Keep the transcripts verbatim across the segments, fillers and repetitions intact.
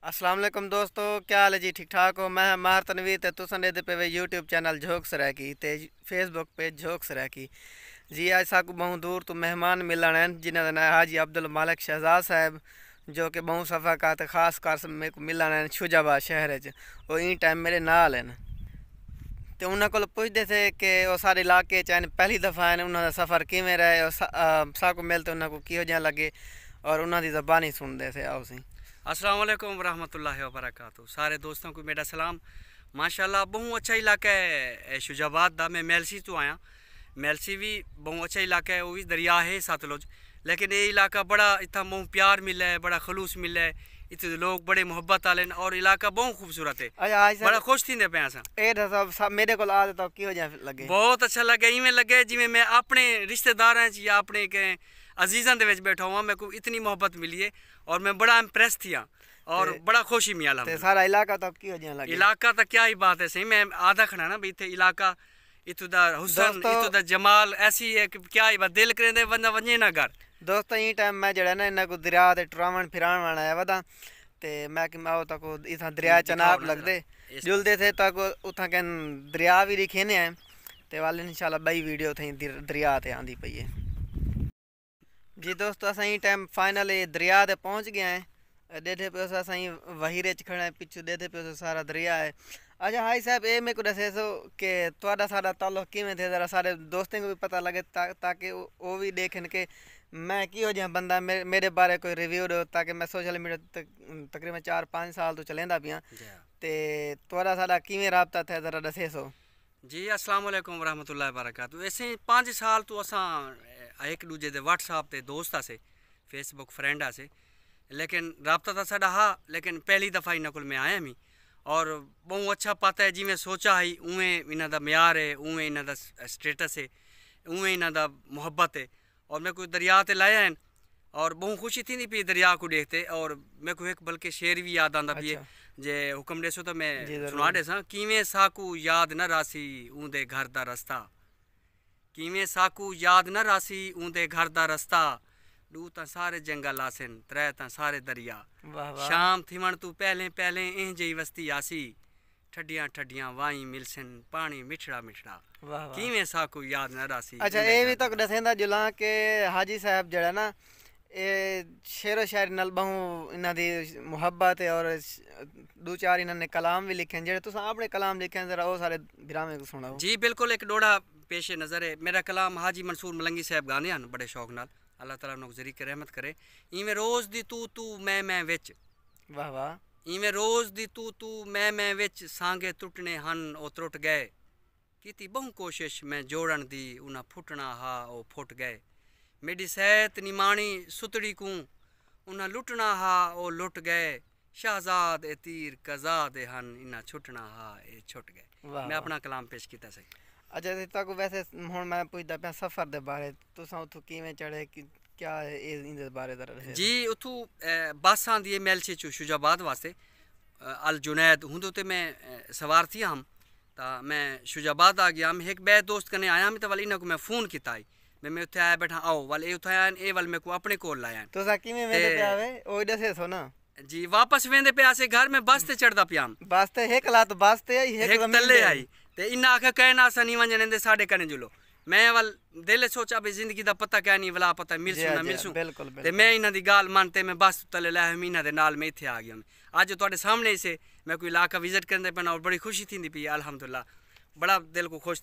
السلام علیکم دوستو، کیا حال ہے جی؟ ٹھیک ٹھاک ہو؟ میں ہاں ماہر تنویر تے تساں ݙیہدے پئے وے یوٹیوب چینل جھوک سرائیکی تے فیس بک پیج جھوک سرائیکی۔ جی، اڄ ساکوں ٻہوں دور توں مہمان ملݨ آئن، جنہاں دا ناں ہے حاجی عبدالمالک شہزاد صاحب، جو کہ ٻہوں سفر کر تے خاص کر میکوں ملݨ آئن شجاع آباد شہر اچ۔ او ایں ٹائم میݙے نال ہن۔ تے انہاں کولوں پچھدے سے کہ او ساݙے علاقے اچ آئن، پہلی دفعہ آئن، انہاں دا سفر کیویں رہے، او سا-، آ، ساکوں مل تے انہاں کوں کیہو جیہاں لڳے اور انہاں دی زبانی سݨدے سے۔ آؤ سئیں۔ السلام علیکم ورحمۃ اللہ وبرکاتہ۔ سارے دوستاں کوں میݙا سلام۔ ماشاءاللہ، ٻہوں اچھا علاقہ ہے، اے شجاع آباد دا۔ میں میلسی توں آیاں۔ میلسی وی ٻہوں اچھا علاقہ ہے، او وی دریا ہے ستلج، لیکن اے علاقہ بڑا، اتھاں ٻہوں پیار ملے، بڑا خلوص ملے، اتھوں دے لوگ بڑے محبت والے ہن اور علاقہ ٻہوں خوبصورت ہے۔ اچھا، حاجی صاحب، بڑا خوش تھیندے پئے اساں۔ اے ݙسو، سا-، میݙے کول آ تے تہاکوں کیہو جیہاں لڳے؟ بہت اچھا لڳے، ایویں لڳے جیویں میں اپݨے رشتہ داراں اچ یا اپݨے کہیں عزیزاں دے وچ ٻیٹھا ہواں۔ میکوں اتنی محبت ملی ہے اور میں بڑا امپریس تھیاں اور تے، بڑا خوش ہی میاں تے الحمدللہ۔ سارا علاقہ تہاکوں کیہو جیہاں لڳے؟ علاقہ تاں کیا ہی بات ہے سئیں، میں آکھدا کھڑاں نا بھئی اتھے علاقہ، اتھوں دا حسن، اتھوں دا جمال ایسی ہے کہ کیا ہی بات، دل کریندا بندہ ونڄے نہ گھر۔ دوستو، ایں ٹائم میں جیڑھا نا انہاں کوں دریا تے ٹراوݨ پھراوݨ آیا وداں، تے میں کہ میں او تہاکوں اتھاں دریا چناب لڳدے، ڄلدے تھے تہاکوں اتھاں کن دریا وی ݙکھیندے ہیں، تے ول انشاءاللہ ٻئی ویڈیو اتھاں در-، دریا تے آندی پئی ہے۔ جی دوستو، اساں ایں ٹائم فائنلی دریا تے پہنچ ڳئے ہیں۔ ݙیہدے پئے ہو اساں ایں وہیر اچ کھڑے ہیں، پچھوں ݙیہدے پئے ہو سارا دریا ہے۔ اچھا حاجی صاحب، اے میکوں ݙسیسو کہ تہاݙا ساݙا تعلق کیویں تھئے، ذرا سارے دوستیں کوں وی پتہ لڳے تا-، تاکہ او، او وی ݙیکھن کہ میں کیہو جیہاں بندہ، مے-، میݙے بارے کوئی ریویو ݙیو تاکہ میں سوشل میڈیا تک-، تقریباً چار پنج سال توں چلیندا پیاں۔ جی ہاں۔ تے تہاݙا ساݙا کیویں رابطہ تھئے، ذرا ݙسیسو۔ جی، السلام علیکم ورحمۃ اللہ وبرکاتہ۔ ایسے پنج سال توں اساں، اے، ہک ݙوجھے دے واٹس ایپ تے دوست ہاسے، فیس بک فرینڈ ہاسے، لیکن رابطہ تاں ساݙا ہا، لیکن پہلی دفعہ انہاں کول میں آیا ہمی اور ٻہوں اچھا پتہ ہے، جیویں سوچا ہئی اونویں انہاں دا معیار ہے، اونویں انہاں دا س-، سٹیٹس ہے، اونویں انہاں دا محبت ہے۔ اور میکوں دریا تے لائے ہن اور ٻہوں خوشی تھیندی پئی دریا کوں ݙیکھ تے۔ اور میکوں ہک بلکہ شعر وی یاد آندا پئے، اچھا۔ جے حکم ݙیسو تاں میں جی، ضرور۔ سݨا ݙیساں۔ کیویں ساکوں یاد نہ راہسی اوندے گھر دا رستہ، کیویں ساکوں یاد نہ راہسی اوندے گھر دا رستہ، ݙو تاں سارے جنگل آسن، ترے تاں سارے دریا۔ واہ واہ۔ شام تھیوݨ توں پہلے پہلے ایں جئی وستی آسی، ٹھڈیاں ٹھڈیاں وائیں ملسن، پاݨی مٹھڑا مٹھڑا۔ واہ واہ۔ کیویں ساکوں یاد نہ راہسی اچھا، اوندے اے وی گھر دا تہاکوں رستہ۔ ݙسیندا جلاں کہ حاجی صاحب جیڑھا نا، اے شعر و شاعری نال ٻہوں انہاں دی محبت ہے اور ݙو چار انہاں نے کلام وی لکھے ہن، جیڑھے تساں اپݨے کلام لکھے ہن، ذرا او سارے بھراویں کوں سݨاؤ۔ جی بالکل، ہک ݙوہڑا پیش نظر ہے۔ میݙا کلام حاجی منصور ملنگی صاحب ڳاندے ہن، بڑے شوق نال، اللہ تعالیٰ انہاں کوں ذریعہ رحمت کرے۔ ایویں روز دی تو تو میں میں وچ، واہ واہ۔ ایویں روز دی تو تو میں میں وچ، سانگے ترٹݨے ہن او ترٹ ڳئے۔ کیتی ٻہوں کوشش میں جوڑݨ دی، انہاں پھٹݨا ہا او پھٹ ڳئے۔ میݙی صحت نماݨی ستڑی کوں، انہاں لٹݨا ہا او لٹ ڳئے۔ شہزاد اے تیر قضا دے ہن، انہاں چھٹݨا ہا اے چھٹ ڳئے۔ واہ میں واہ۔ اپݨا کلام پیش کیتا سئیں۔ اچھا، تے تہاکوں ویسے ہݨ میں پچھدا پیاں سفر دے بارے، تساں اتھوں کیویں چڑھے، کی-، کیا ہے اے، ایندے بارے ذرا ݙسیسو۔ جی، اتھوں، اے، بس آندی ہے میلسی چوں شجاع آباد واسطے، اے، الجنید، ہوندے اتے میں، اے، سوار تھیا ہم، تاں میں شجاع آباد آ ڳیا ہم۔ ہک ٻئے دوست کنے آیا ہم تاں ول انہاں کوں میں فون کیتا ہئی، میں، میں اتھے آیا ٻیٹھاں، آؤ، ول اے اتھے آئن، اے ول میکوں اپݨے کول لائن۔ تساں کیویں ویندے تے پئے ہاوے، او ݙسیسو نا۔ جی، واپس ویندے پئے ہاسے گھر، میں بس تے چڑھدا پیا ہم۔ بس تے ہک لات بس تے ہئی، ہک ہک زمین تلے تے ہئی۔ ہئی۔ تے انہاں آکھیا، کائے نہ، اساں نی ونڄݨ ݙیندے، ساݙے کنے جلو۔ میں ول دل اچ سوچا بھئی زندگی دا پتہ کائے نی، ولا پتہ ملسوں جی، نہ جی، ملسوں۔ بالکل، تے بالکل۔ میں انہاں دی ڳالھ من تے میں بس تلے لائے ہم، انہاں دے نال میں اتھے آ ڳیا ہم۔ اڄ تہاݙے سامݨے ہی سے، میکوں علاقہ وزٹ کریندے پئے ہن اور بڑی خوشی تھیندی پئی ہے، الحمدللہ۔ بڑا دل کوں خوش،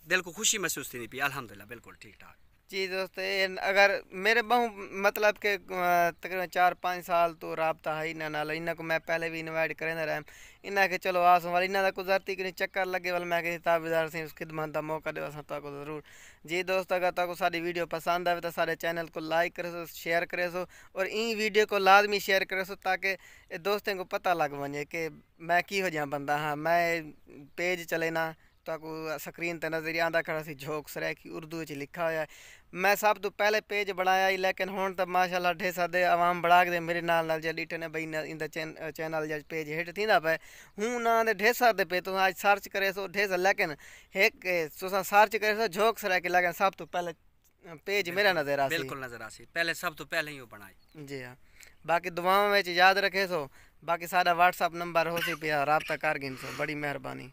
دل کوں خوشی محسوس تھیندی پئی ہے، الحمدللہ، بالکل ٹھیک ٹھاک۔ جی دوست، اے اگر میݙے ٻہوں مطلب کہ، آ، تقریباً چار پنج سال توں رابطہ ہئی انہاں نال، انہاں کوں میں پہلے وی انوائٹ کریندا رہیم۔ انہاں آکھیا چلو آسوں، ول انہاں دا قدرتی کنی چکر لڳے، ول میں آکھیا تابعدار سئیں، اس خدمت دا موقع ݙیو، اساں تہاکوں ضرور۔ جی دوست، اگر تہاکوں ساݙی ویڈیو پسند آوے تاں ساݙے چینل کوں لائک کریسو، شیئر کریسو اور ایں ویڈیو کوں لازمی شیئر کریسو تاکہ اے دوستیں کوں پتہ لڳ ونڄے کہ میں کیہو جیہاں بندہ ہاں۔ میں پیج چلینا، تہاکوں سکرین تے نظر آندا کھڑا سی، جھوک سرائیکی اردو وچ لکھا ہویا ہے۔ میں سب توں پہلے پیج بݨایا ہئی، لیکن ہݨ تاں ماشاءاللہ ڈھیر سارے عوام بݨا ڳئے میݙے نال نال، جیڑھے ݙٹھے نے بھئی انہاں، انہاں دا چین-، چینل جا پیج ہٹ تھیندا پئے۔ ہݨ انہاں دے ڈھیر سارے پئے، تساں اڄ سرچ کریسو ڈھیر سارے، لیکن ہک تساں سرچ کریسو جھوک سرائیکی، لیکن سب توں پہلے پیج میݙا بالکل، نظر آسی۔ بالکل نظر آسی۔ پہلے سب توں پہلے ہی او بݨائی۔ جی ہاں۔ باقی دعاواں وچ یاد رکھیسو۔ باقی ساݙا واٹس اپ نمبر ہوسی پیا، رابطہ کر گھنسو۔ بڑی مہربانی۔